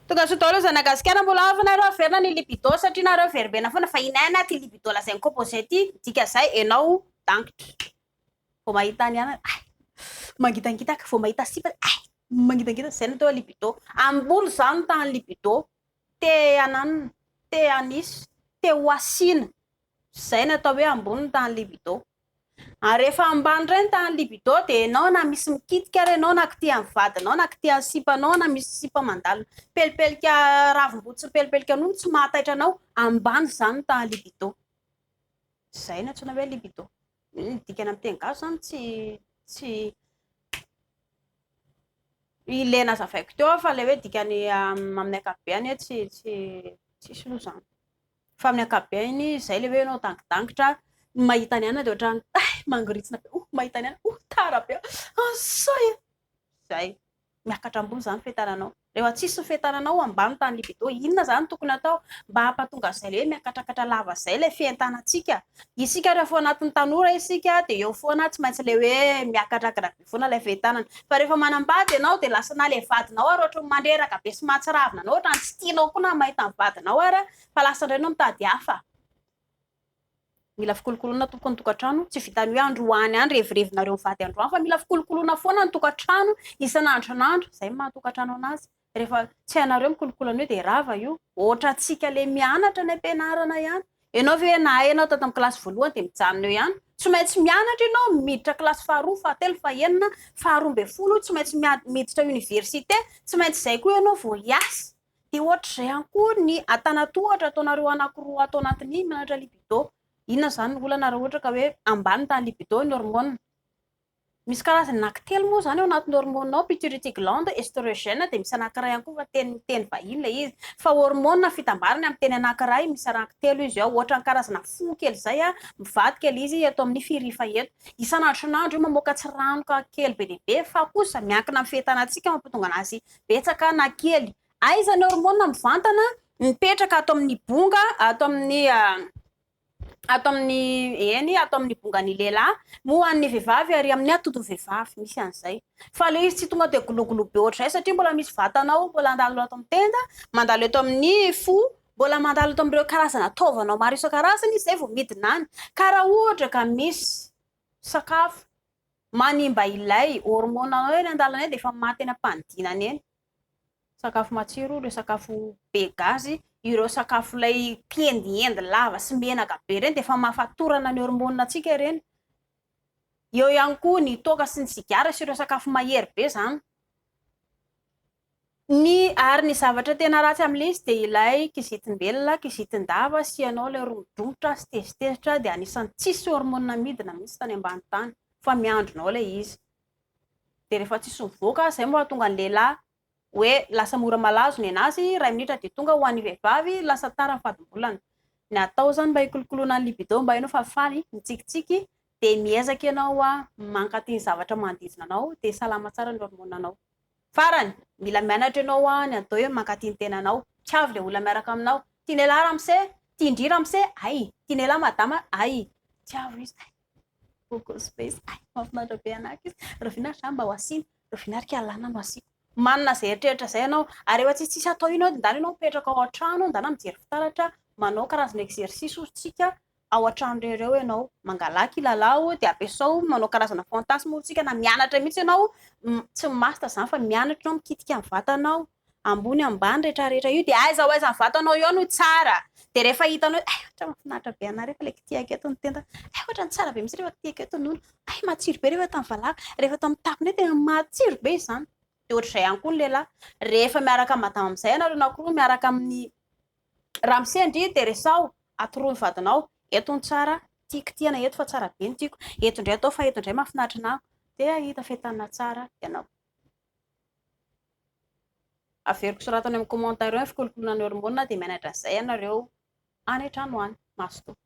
Tonga soa daholo zana gasikara mbola avy nareo averina ny libido satria nareo verimbena foana fa inaina ty libido lazain'i composé ty dika zay enao dangitra vao mahita ny anana ay mangitangitaka vao mahita sipa ay mangitangitaka zay no atao hoe libido ambony zany tany libido te hananina te hanisy te ho asiana zay no atao hoe ambony ny tany libido. Ary rehefa ambany indray ny tahan'ny libido dia ianao na misy mikitika ary ianao na kitihan'ny vadinao na kitihan'ny sipanao na misy sipa mandalo mipelipelika ravim-botsy mipelipelika nono tsy mahataitra anao, ambany izany ny tahan'ny libido. Izay no antsoina hoe libido. Ny dikany amin'ny teny gasy izany tsy tsy ilay nazavaiko teo fa ilay hoe dikany amin'ny ankapobeny tsy tsy tsisy aloha izany. Fa amin'ny ankapobeny izay ilay hoe ianao dangidangitra mahita ny anona dia ohatran'ny hay mangoritsina be, oh mahita ny anona, oh tara be, an'izay e! Izay. Miakatra ambony izany ny fientananao. Rehefa tsisy ny fientananao ambany tany libido, inona izany no tokony atao mba hampatonga an'izay ilay hoe miakatrakatra lava izay ilay fientanantsika? Isika rehefa ao anatin'ny tanora isika dia eo foana tsy maintsy ilay hoe miakatrakatra be foana ilay fientanana. Fa rehefa manambady ianao dia lasa na ilay vadinao ary ohatran'ny mandreraka be sy mahatsiravina anao, ohatran'ny tsy tianao koa na mahita ny vadinao ary fa lasa indray ianao mitady hafa. Mila fikolokoloana tompoko ny tokantrano, tsy vitan'ny hoe androany ihany revirevinareo mivady androany fa mila fikolokoloana foana ny tokantrano isan'andro isan'andro, izay no maha tokantrano anazy. Rehefa tsy hainareo mikolokolo an'io dia rava io. Ohatrantsika le mianatra any am-pianarana ihany. Ianao ve nahay ianao tato amin'ny kilasy voalohany dia mijanona eo ihany? Tsy maintsy mianatra ianao, miditra kilasy faharoa, fahatelo, fahenina, faharoa ambin'ny folo, tsy maintsy miditra université, tsy maintsy izay koa ianao vao hiasa. Dia ohatr'izay ihany koa ny antanatohatra ataonareo anankiroa ato anatin'ny mianatra libido. Inona izany ny olana raha ohatra ka hoe ambany ny tahan'ny libido, ny hormone? Misy karazany anankitelo moa izany ao anatin'ny hormone ao, pituitary gland, estrogène, dia misy anankiray ihany koa fa teny teny vahiny ilay izy. Fa hormone fitambarany amin'ny teny anankiray, misy anankitelo izy ao. Ohatran'ny karazana fo kely izay, mivadika ilay izy eto amin'ny firifa eto. Isan'andro isan'andro io mamoaka tsiranoka kely be dia be fa kosa miankina amin'ny fientanantsika mampatonga anazy betsaka na kely. Aiza ny hormone mivantana? Mipetraka ato amin'ny bonga, ato amin'ny ato amin'ny eny ato amin'ny bongan'ny lehilahy, moa ho an'ny vehivavy ary amin'ny atodin'ny vehivavy, misy an'izay. Fa ilay izy tsy tonga dia gologolo be ohatr'izay satria mbola misy vatana ao, mbola handalo ato amin'ny tenda, mandalo eto amin'ny fo, mbola mandalo eto amin'ireo karazana taovanao maro isan-karazany izy izay vao midina any. Ka raha ohatra ka misy sakafo manimba ilay hormone anao eny an-dalana eny dia efa maty eny am-panidinana eny. Sakafo matsiro, ireo sakafo be gazy, ireo sakafo ilay mpiendiendy lava sy menaka be ireny dia efa mahafatorana ny hormone antsika ireny. Eo ihany koa ny toaka sy ny sigara sy ireo sakafo mahery be izany. Ny ary ny zavatra tena ratsy amin'ilay izy dia ilay kizitim-belona, kizitin-dava sy ianao ilay romodromotra sy tezitezitra dia anisan'ny tsisy hormone midina mihitsy tany ambany tany fa miandrona ao ilay izy. Dia rehefa tsisy mivoaka, izay mahatonga ny lehilahy hoe lasa mora malazo ny anazy, iray minitra dia tonga ho an'ny vehivavy, lasa tara ny fadimbolana. Ny atao izany mba hikolokoloana ny libido mba ianao fa faly, mitsikitsiky, dia miezaka ianao mankaty ny zavatra manodidina anao dia salama tsara ny hormone anao. Farany, mila mianatra ianao ny atao hoe mankaty ny tenanao. Tiavo ilay olona miaraka aminao. Tian'ialahy ramose? Tian-dry ramose? Hay! Tian'ialahy madama? Hay! Tiavo izy. Hay! Beau gosse be izy. Hay! Mahafinaritra be anah izy. Rahoviana ary za mba ho asiana? Rahoviana ary kialana no asiako? Manana izay eritreritra izay ianao. Ary rehefa tsy tsisy atao iny ianao dia ndana ianao mipetraka ao an-trano, ndana mijery fitaratra, manao karazana exercice ozy tsika ao an-trano irery ao ianao, mangalà kilalao dia ampiasao manao karazana fantasme hoy tsika na mianatra mihitsy ianao, tsy mi-master izany fa mianatra ianao mikitika ny vatanao, ambony ambany rehetra rehetra io dia aiza ho aiza ny vatanao eo no tsara, dia rehefa hitanao hoe hay ohatra mahafinaritra be anah rehefa ilay kitihako eto ny tenda, hay ohatra tsara be mihitsy rehefa kitihako eto ny nono, hay matsiro be rehefa tamin'ny valahako, rehefa tamin'ny tapony eo tena matsiro be izany, dia ohatr'izay ihany koa ny lehilahy, rehefa miaraka amin'ny madama amin'izay ianareo na koa miaraka amin'ny Ramose ndry dia resaho, atoroy ny vadinao, eto ny tsara, tia kitihana eto fa tsara be ny tiako, eto indray atao fa eto indray mahafinaritra anah, dia hahita fientanana tsara ianao. Averiko soratana amin'ny commentaire eo ny fikolokoloana ny hormone dia mianatra an'izay ianareo any an-trano any. Mazotoa.